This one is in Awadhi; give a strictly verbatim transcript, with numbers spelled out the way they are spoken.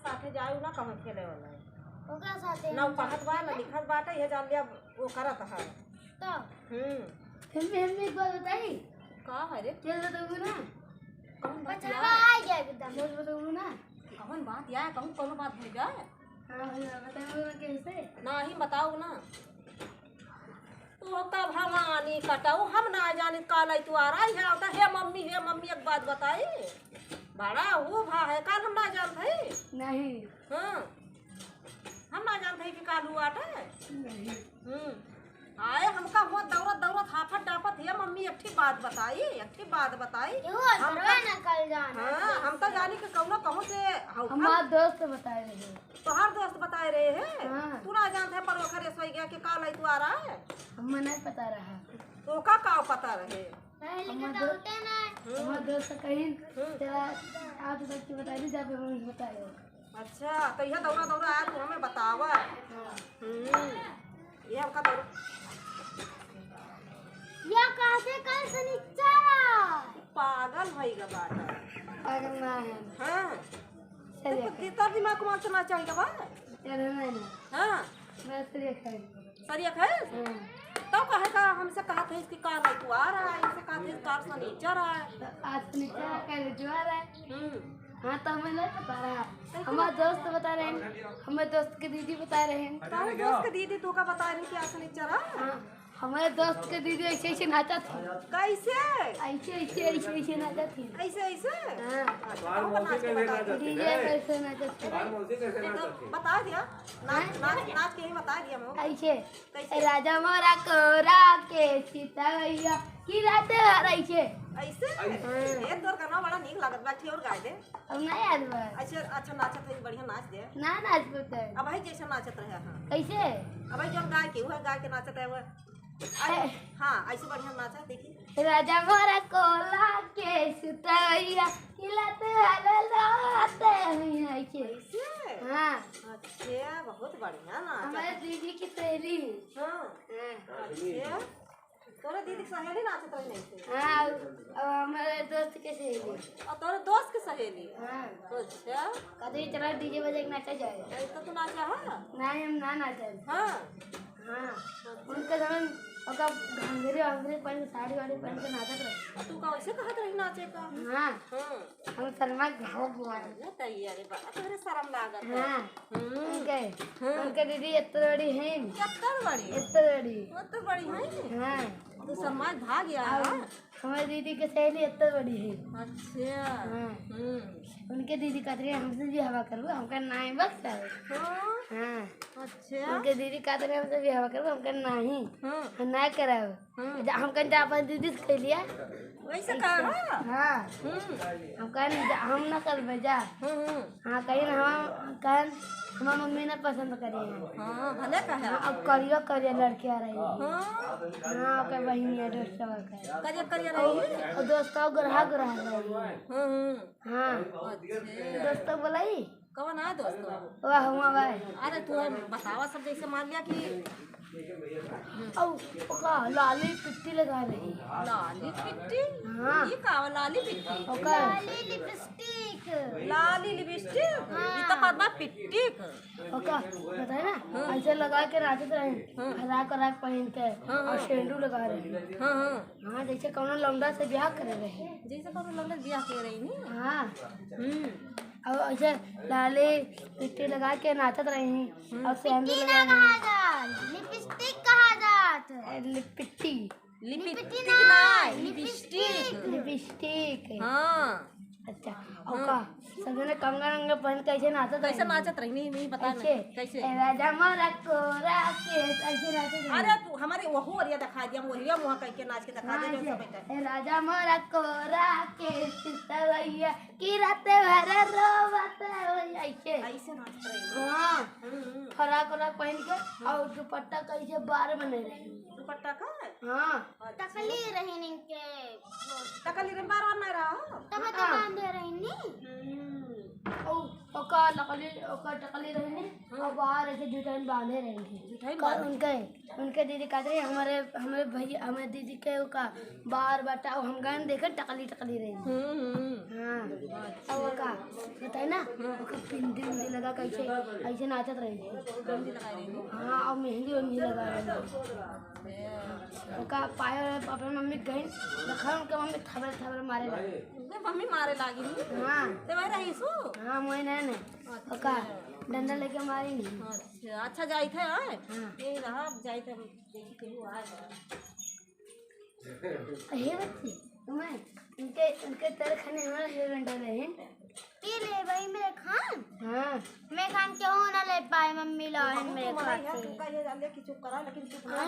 साथे जाए ना कहूँ खेले वाला। ओकरा साथे ना हम पढ़त बा, ना लिखत बाटे, ये जान लिया वो करत है। तो हम्म। फिर भी हम एक बात बताई। का है रे? खेल बताऊंगा ना। कौन बात बचावा यार? आ गया एकदम। खेल बताऊंगा ना। कौन बात यार? कहूँ कौन बात भूल गया? हाँ, भैया, बताऊंगा कैसे? ना ही बताओ ना। तो का भवानी कटाऊ, हम ना जानी काल आई तू आ रहा है, तो हे मम्मी, हे मम्मी, एक बात बताई, बड़ा वो भा है, काल हम ना जानत है। नहीं। हाँ, हम ना जानत है कि काल हुआ आटा है। नहीं। हम्म। आए हमका हुआ दौड़त दौड़त हाफत डाफत, हे मम्मी, एक ठी बात बताई, एक ठी बात बताई। केहू हम अंदरवा तो ना कल जाना हाँ, है। हम तो जानी कि कौनो कहूँ से हौ-, हम हमार दोस्त बताए रहे। तोहार दोस्त बताए रहे हैं? हाँ। तू ना जानत है, पर ओकरे सोई गया कि काल आई तू आ रहा है। हमें नहीं पता रहा। तो का का पता रहे? पहले के हमार तो दो-, होते ना। हम्म। हमार दोस्त कहीं हम्म। तेरा आज तक की बता दी, जब हम बताए। अच्छा, तो यह दौड़ा दौड़ा आया, तू हमें बतावा। हाँ। हम्म। ये हमका दौड़ा। या कहते कल सनिचर है। पागल भई गा बाटा। पागल ना है। हाँ। सही तो है। कितना दिमाग कमाल से ना चाहिए बा? चलो ना, ना। हाँ। मैं सही है। सरिया खाए? हाँ। तो कहे का हमसे कहत है कि काल आई तू आ रहा है, इनसे कहत है काल सनिचर है। तो आज सनिचर है, काल जो आ रहा है। हम्म। हाँ, तो हमें नहीं पता रहा। तो हमारे दोस्त बता रहे हैं, हमारे दोस्त के दीदी बता रहे हैं। तारे दोस्त के दीदी तो का बता रही कि आज सनिचर है? हाँ, हमारे दोस्त के दीदी ऐसे ऐसे नाचत है। कैसे? ऐसे, ऐसे, ऐसे, ऐसे नाचत है। ऐसे, ऐसे? हाँ। अच्छा, तो नाच के बता दे। डीजे पे ऐसे नाचत है। तुम्हारी मौसी कैसे नाचत है? बता दिया। नाच, हाँ? नाच, नाच के ही बता दिया हम। ऐसे। कैसे? राजा मोरा कोरा के सीता भैया की रात भर ऐसे। ऐसे? ऐसे? हाँ। ए, तोर गाना बड़ा नीक लागत बा, एक ठे और गाय दे। अब ना याद बा। अच्छा, अच्छा, नाचत है, बढ़िया नाच दे। ना नाच पाते। अब भाई जैसे नाचत रहे, हाँ। कैसे? अब भाई जौन गाय के, वह गाय के नाचत है, वह। अरे, ए। हाँ, ऐसे बढ़िया नाचा, देखी। राजा मोरा कोला के सुतैया, किलत हलल रहते हुई है के। ऐसे? हाँ। अच्छा, बहुत बढ़िया नाच हमारे है। दीदी की सहेली। हाँ। हाँ। अच्छा। तोरे दीदी के सहेली नाचत रही नहीं से? हाँ, और, और हमारे दोस्त के सहेली। और तोरे दोस्त के सहेली? हाँ। अच्छा। कभी चला डीजे बजा के नाचा जाए। ऐसे तो तू नाचा है? नहीं, हम ना नाचब। हाँ। हाँ। उनके जवन ओका घाघरी वाघरी पहन के, साड़ी वाड़ी पहन के नाचत रहे। तू का वैसे कहत रही नाचे का? हाँ। हाँ। हम शर्मा के भागत बानी। अरे तैयारी बा, तोहरे शर्म लागत है। हाँ। हम्म। उनके, हाँ। उनके दीदी एत्ते बड़ी हैं। एत्ते बड़ी? एत्ते बड़ी। एत्ते बड़ी हैं? हाँ। तू शर्मा के भाग गया और है? हमारे दीदी के सहेली एत्ते बड़ी है। अच्छा। हाँ। हम्म। उनके दीदी कहत रही, "हमसे बियाहवा करबू?" हम कहे, "नाहीं, बस कर।" हाँ। हाँ। अच्छा। उनके दीदी कहत रही, "हमसे बियाहवा करबू?" हम कहे, "नाहीं, हाँ। हम ना करब।" हाँ। जा, हम कहे, "जा, अपन दीदी से कह लिया।" वैसे ऐसे। कहा? हाँ। हम्म। हम कहे, "जा, हम ना करबे, जा।" हम्म, हम्म। हाँ, कहीं ना हम, कहीं हमार मम्मी ना पसंद करी है। हाँ, भले कहे। हाँ, अब करिया करिया लड़किया रही। हाँ। हाँ, ओकर बहिनिया दोस्तवा के। करिया करिया रही। और दोस्तवा गोरहा गोरहा रही। हम्म, हम्म। हाँ। अच्छा। दोस्तवा बोलाई? कौन है दोस्तवा? वह हुआ भाई। अरे तू बतावा सब, जैसे मान लिया कि और ओका लाली पिट्टी लगा रही। लाली पिट्टी? हाँ। ये का हो, लाली पिट्टी? ओका लाली लिपस्टिक। लाली लिपस्टिक? हाँ। ये तो कहत बा पिट्टिक। ओका, बताए ना, हाँ। ऐसे लगा के नाचत रहे। हाँ। फराक वराक पहन के हाँ, और हाँ। सेंडू लगा रहे। हाँ, हाँ। हाँ, जैसे कौनो लौंडा से ब्याह करे रहे। जैसे कौनो लौंडा से ब्याह करे रही नी? हाँ। हम्म। और ऐसे लाली पिट्टी लगा के नाचत रही। हम्म। और सेंडू पिट्टी लगा ना रही। कहा जात, लिपस्टिक कहा जात। ए, लिपिट्टी। लिपिट्टी लिपिट्टी ना, ना, लिपस्टिक। लिपस्टिक। लिपस्टिक। हाँ। अच्छा, हाँ। ओका, सब जने कंगन अंगन पहन के ऐसे नाचत कैसे रही। नाचत रही? नहीं, नहीं, पता ऐसे। नहीं। कैसे? ए राजा मोरा कोरा के, ऐसे नाचत रही। अरे, तू हमारे वहू अरिया दिखा दिया, हम वही मुँह कह के नाच के दिखा हाँ, दे, जो ऐसे। सब बैठा है। ए राजा मोरा कोरा के, सितवैया, कि रात भर रोवत होई ऐसे। ऐसे नाचत रही। हाँ। हम्म, हम्म। फराक ओराक पहन के हाँ। और दुपट्टा कैसे बार बने रही। दुपट्टा का? हाँ। अच्छा। टकली रही इनके। टकली रही, बार बार नहीं रहा हो? तब तो हाँ। बांधे रही नी। हम्म। और ओका टकली, ओका टकली रही नी। हाँ। और बाहर ऐसे जुटाइन बांधे रही नी। जुटाइन कर बांधे। उनके उनके दीदी कहत रही, "हमारे, हमारे भैया, हमारे दीदी के ओका बार बटाओ, हम गए देखे, टकली, टकली रही।" हम्म, हम्म। हाँ। हाँ। और का बताई ना, ओकर बिंदी उंदी लगा के ऐसे, ऐसे नाचत रही। बिंदी लगा रही हो? हाँ, और मेहंदी उंदी लगा रही। ओका पायल अपने मम्मी कहीं देखा, उनके मम्मी थबड़े थबड़े मारे लगी। उनके मम्मी मारे लागी नी? हाँ। ते वही रही सु? हाँ, वही नहीं, नहीं। ओका डंडा लेके मारी नहीं। अच्छा, अच्छा, जाइत है, आए? हाँ। यही रहा, अब जाइत है, देखी केहू आए। हे बच्ची, तुम्हें उनके, उनके तर खाने हमारा हे डंडा रहे। पी ले भाई मेरे खान। हाँ। मैं खान क्यों ना ले पाए मम्मी लाइन मेरे खाते। तू कहिए जान दे कि चुप करा, लेकिन चुप ना।